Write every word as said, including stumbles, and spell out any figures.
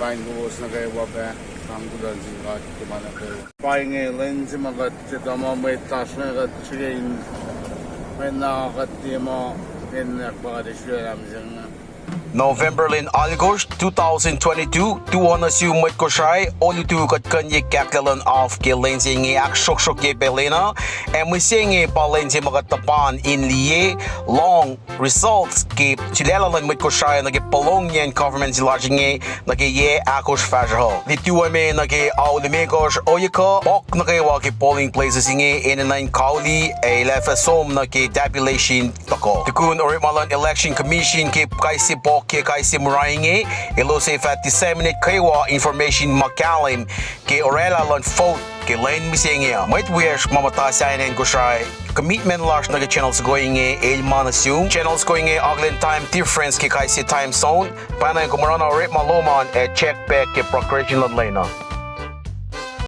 Paing kowos nuh kwewa pac, sang kuloh nuh sin God ke ma nuh kwewa. Pa inge lwen se ma kuht etuh muh mwet lasr inge kuht srihke in, mwet na kuht tiac muh, in ahkpah kuht srihke lah mihsenge. November lwen alkosr, two thousand twenty-two, tuwohn nuh sum mwet Kosrae, olutu kuht kuhnye kahklac luhn af ke lwen se inge ahksrohksrokye pacl lwen uh, ac mihsenge pa lwen se ma kuht tuhpan in liye, lohng, results ke sulaclah luhn mwet Kosrae nuh ke polongyacn government se lasr inge nuh ke yac ahkosr fahsruh uh. Lituame nuh ke ao limekohsr ohiyac kuh, pouk nuh kwewa ke polling places inge enenuh in kauli ac elah fah som nuh ke tabulation tuhkuh. Tukun orekma luhn Election Commission ke kais sie pouk ke kais sie mura inge, elos ac fah disseminate kwewa information ma kahlwem ke orwaclah luhn vote ke lwen mihsenge uh. Mwet wiyacsr ma muhta sahyacn acn Kosrae, commitment lasr nuh ke channel soko inge el ma nuh sum. Channel soko inge akihlen time difference ke kais sie time zone. Pwacnwacng kom oruh na orekma lom an ac check pac ke progression luhn lwen uh.